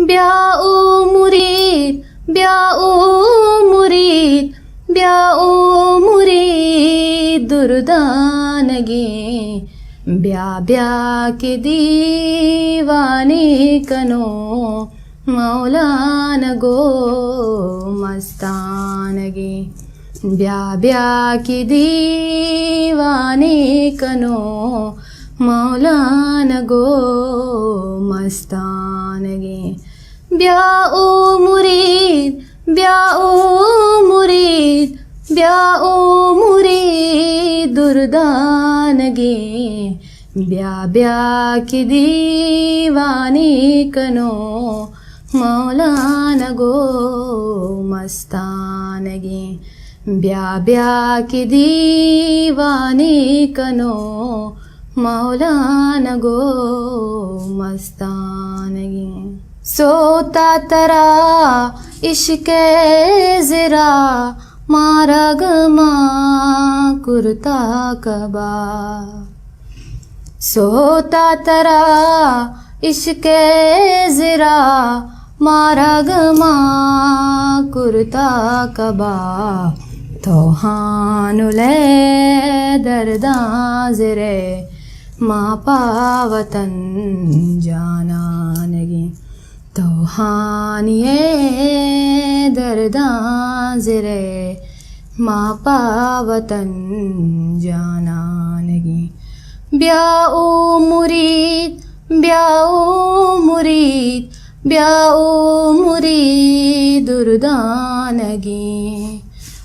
بیا او مرید، بیا او مرید، بیا او مرید دردانگیں، بیا بیا کہ دیوانے کنوں مولانگ و مستانگیں۔ بیا بیا کہ دیوانے کنوں مولانگ و مستانگیں۔ بیا او مرید، بیا او مرید، بیا او مرید دردانگیں۔ بیا بیا کہ دیوانے کنوں مولانگ و مستانگیں۔ بیا بیا کہ دیوانے کنوں مولانگ و مستانگیں۔ سوتا ترا عشق ءِ زرا، مارگ ما کرتا کبا۔ سوتا ترا عشق ءِ زرا، مارگ ما کرتا کبا۔ تو ہانل ءِ درداں زرئے، ما پہ وطن جانانگیں۔ تو ہانی ءِ درداں زرئے، ما پہ وطن جانانگیں۔ بیا او مرید، بیا او مرید، بیا او مرید دردانگیں۔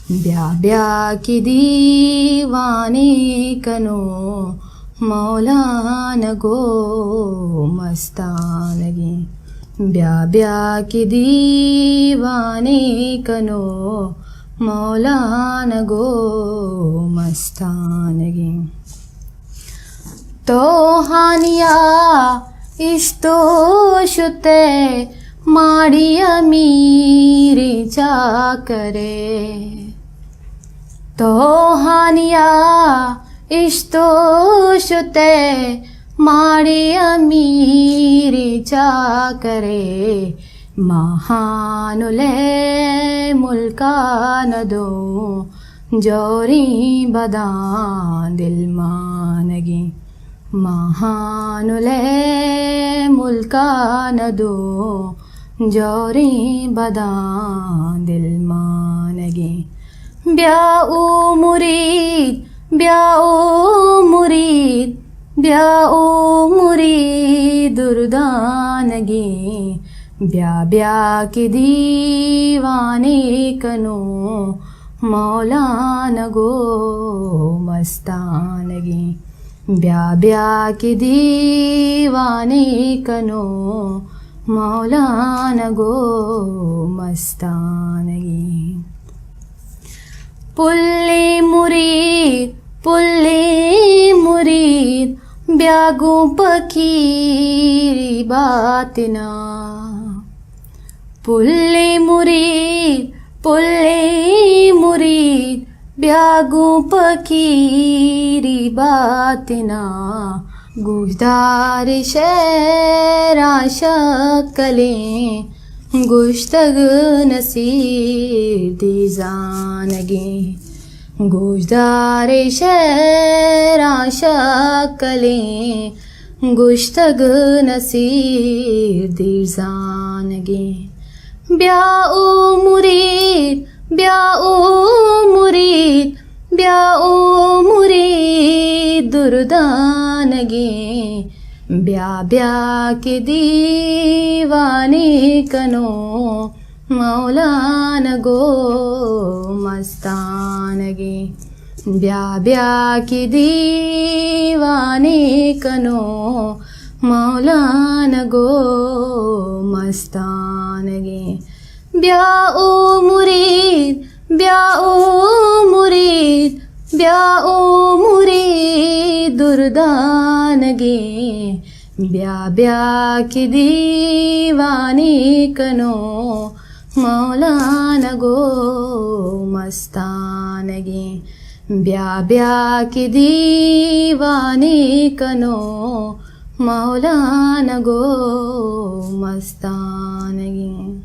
بیا بیا کہ دیوانے کنوں مولانگ و مستانگیں۔ بیا بیا کہ دیوانے کنوں مولانگ و مستانگیں۔ تو ہانیا اشتو شتے، ماڑی امیری چاکرے۔ تو ہانیا اشتو شتے، ماڑی امیری چاکرے۔ ما ہانل ءِ ملکا ندوں، جوریں بداں دلمانگیں۔ ما ہانل ءِ ملکا ندوں، جوریں بداں دلمانگیں۔ بیا او مرید، بیا او مرید، بیا او مرید دردانگیں۔ بیا بیا کہ دیوانے کنوں مولانگ و مستانگیں۔ بیا بیا کہ دیوانے کنوں مولانگ و مستانگیں۔ پلیں مرید، پلیں مرید، بیا گوں پکیری باتنا۔ پلیں مرید، پلیں مرید، بیا گوں پکیری باتنا۔ گوشدار شعراں شکلیں، گوشتگ نصیر دیزانگیں۔ گوشدار شعراں شکلیں، گوشتگ نصیر دیزانگیں۔ بیا او مرید، بیا او مرید، بیا او مرید دردانگیں۔ بیا بیا کہ دیوانے کنوں مولانگ و مستانگیں۔ بیا بیا کہ دیوانے کنوں مولانگ و مستانگیں۔ بیا او مرید، بیا او مرید، بیا او مرید دردانگیں۔ بیا بیا کہ دیوانے کنوں مولانگ و مستانگیں۔ بیا بیا کہ دیوانے کنوں مولانا گو مستانگی۔